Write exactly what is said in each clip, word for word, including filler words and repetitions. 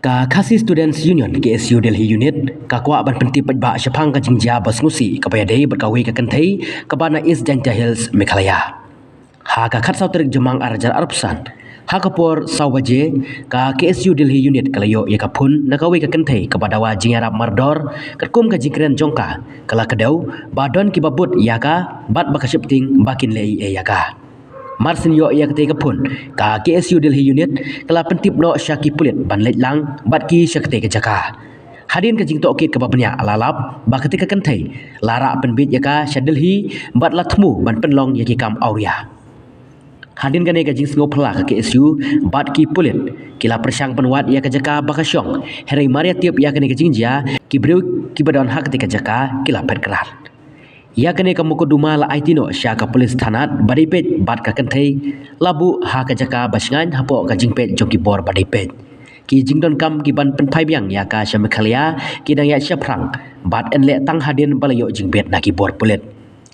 Ka Khasi Students Union, K S U Delhi Unit, ka kwah ban pyntip paidbah shaphang ka jingjia ba sngewsih kaba ïadei bad kawei ka kynthei kaba na East Jaintia Hills, Meghalaya. Ha ka khatsaw tarik Jymmang arhajar arphew san, ha ka por saw baje, ka K S U Delhi Unit ka la ïoh ïa ka phone na kawei ka kynthei kaba dawa jingïarap mardor, katkum ka jingkren jong ka, ka la kdew ba don kiba bud ïa ka bad ba ka sheptieng ba kin leh ei ei ïa ka. Mar shen ïoh ïa katei ka phone, ka K S U Delhi Unit ka la pyntip noh sha ki pulit ban leit lang bad ki sha katei ka jaka. Hadien ka jingtohkit kaba bniah la lap ba katei ka kynthei la rah pynbeit ïa ka sha Delhi bad la thmu ban pynlong ïa ki kam awria. Hadien kane ka jingsngewphylla, ka K S U bad ki pulit ki la pyrshang pynwad ïa ka jaka ba ka shong. Hynrei mar ïa tip ïa kane ka jingjia, ki briew kiba don ha katei ka jaka ki la phet krad. Ïa kane ka mukotduma la aiti noh sha ka police thana ba dei peit bad ka kynthei la buh ha ka jaka ba shngaiñ hapoh ka jingpeit jong ki bor ba dei peit. Ki jingdonkam ki ban pynphai biang ïa ka sha Meghalaya ki dang ïaid shaphrang bad yn leh tang hadien ba la ïoh jingbit na ki bor pulit.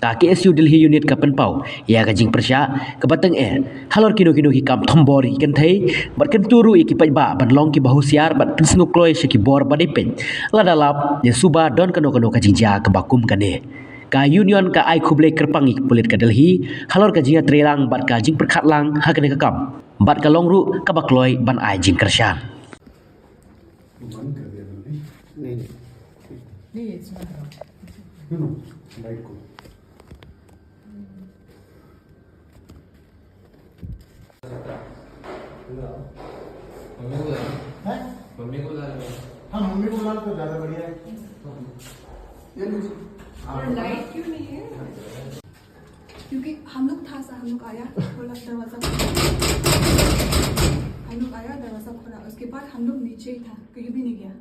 Ka K S U Delhi Unit ka pynpaw ïa ka jingpyrshah kaba tyngeh halor kino kino ki kam thombor ïa ki kynthei bad kyntu ruh ïa ki paidbah ban long kiba husiar bad pynsngewkloi sha ki bor ba dei peit lada lap ne suba don kano kano ka jingjia kaba kum kane. Ka union ka ai khublei kyrpang ïa ki pulit ka Delhi halor ka jingïatreilang bad ka jingpyrkhat lang ha kane ka kam bad ka long ruh kaba kloi ban ai jingkyrshan. नहीं, नहीं। नहीं, it's not hot। No, no, लाइट को। मम्मी को बुला लो। हैं? मम्मी को बुला लो। हाँ, मम्मी को बुला लो तो ज़्यादा बढ़िया है। ये लीजिए। और लाइट क्यों नहीं है? क्योंकि हम लोग था सा, हम लोग आया, खोला दरवाजा, खोला। हम लोग आया, दरवाजा खोला, उसके बाद हम लोग नीचे ही था, कहीं भी नहीं गया,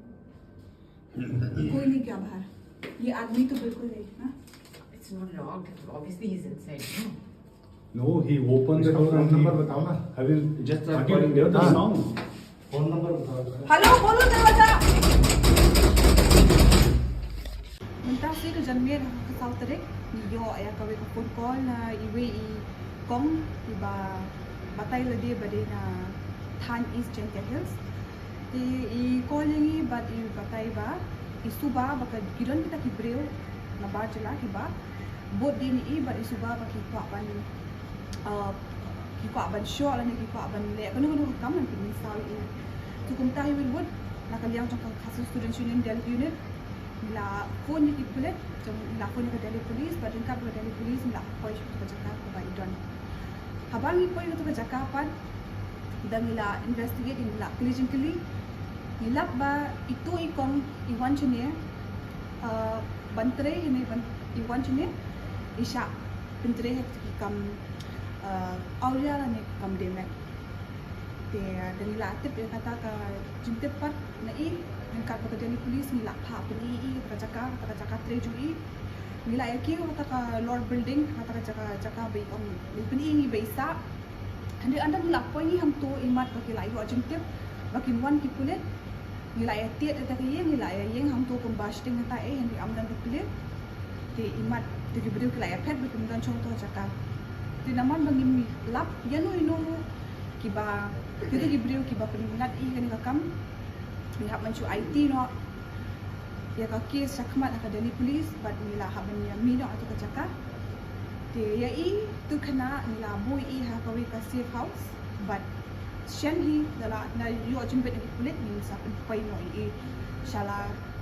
कोई नहीं गया बाहर। ये आदमी तो बिल्कुल नहीं, हाँ? It's not locked. Obviously, he's inside, no? No, he opened the इसका door फोन and नंबर he बताओ ना। I will Just, uh, can't you call hear the हाँ। Sound? फोन नंबर बताओ इसका। हेलो, खोलो दरवाजा। Mynta shi ka janmiet ka saw tarik, ngi ïoh ïa kawei ka phone call na iwei i kong iba batai lade ba dei na thaiñ East Jaintia Hills. Te i call ïa ngi bad i batai ba i suba ba ka, ki don kita ki briew na bar jylla kiba bud dien ïa i bad i suba ba ki kwah ban, uh, ki kwah ban shoh lane ki kwah ban leh kano kano ka kam ban pynmynsaw ïa i. Te kumta hi win wut na ka liang jong ka Khasi Students Union Delhi Unit ngi la phone ïa ki pulit, jong ngi la phone ïa ka Delhi Police, bad ryngkat bad ka Delhi Police ngi la poi sha ka jaka kaba i don. Haba ngi poi sha ka jaka pat, da ngi la investigate, ngi la kylli jingkylli, ngi lap ba itu i kong i wan shane, uh, ban trei, hynrei ban i wan shane i shah pyntrei ha ki kam, uh, awria lane ki kam dei met. Te da ngi la tip ïa kata ka jingtip pat na i, ryngkat bad ka Delhi Police ngi la phah pyni ïa i ha kata ka jaka, kata ka jaka trei jong i. Ngi la ïa kiew ha kata ka lower building, ha kata ka jaka, jaka ba i ong, ngi pyni ïa ngi ba i sah. Hynrei ynda ngi la poi ngi hangto, imat ba ki la ïoh jingtip ba kin wan ki pulit, ngi la ïa tied ïa kata ka ïing, ngi la ïa ïeng hangto kumba shiteng hangta eh, hynrei ym don ki pulit. Te imat te ki briew ki la ïa phet ba kim don shuh hangto ha jaka. Te namar ba ngim lap ïano ïano ruh kiba, kito ki briew kiba pynïaid ïa kane ka kam, ngi hap ban shu aiti noh ïa ka case shakhmat ha ka Delhi Police bad ngi la hap ban ïa mih noh ha kata ka jaka. Te ïa i tu khynnah ngi la buh i ha kawei ka safe house bad shen hi da la, da ïoh jingbit na ki pulit ngin sa pynpoi noh i sha la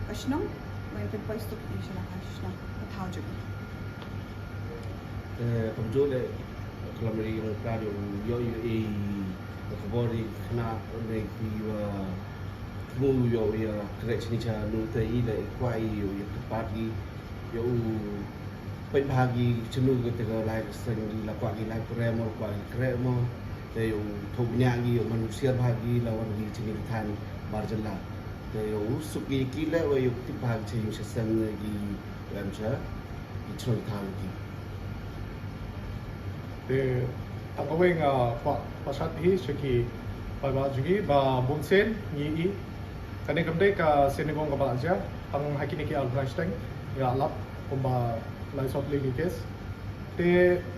ka shnong, ngin pynpoi suk i sha la ka shnong ka thaw jong i. Eh, kumjuh leh, ka lam ri ong ka ïoh, ïoh, ïoh i ka khubor i khynnah ne ki wa thmu ïoh ïa khreh chini cha nu te i leh kwah i ïoh ïa kyrpad i ïoh u peit bha ki chinu ka te ka lai ka seng ki la kwah ki lai kren mo kwah ki kren mo te ïoh u thoh bniah ki ïoh man u siar bha ki la wan ki chini ka than bar jylla te ïoh u suk ki ki leh wa ïoh tip bha ki cha ïoh sha seng ki lem cha ki chun than ki. Te tang kawei nga kwah pynshai hi sha ki paidbah jong ngi ba bun sien ngi i kane kam dei ka sien nyngkong kaba la jia, tang ha kine ki arphew lai shiteng ngi la lap kumba lai sawphew lai ki case. Te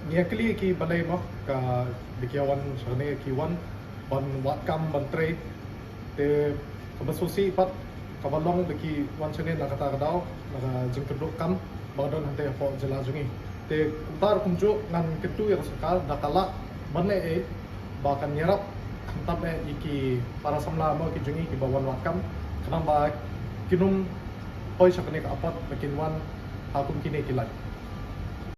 ngi ïa kylli ki balei mo ka dei ki wan shane ki wan ban wad kam ban trei. Te Kaba sngewsih pat kaba long ba ki wan shane na kata ka daw na ka jingkyrduh kam ba ka don hangtei hapoh jylla jong ngi. Te kumta ruh kumjuh ngan kyntu ïa ka sorkar da ka lah ban leh ei ba kan ïarap khamtam eh ïa ki para samla mo ki jong ngi kiba wan wad kam khnang ba kin ym poi sha kane ka apot ba kin wan ha kum kine ki lait.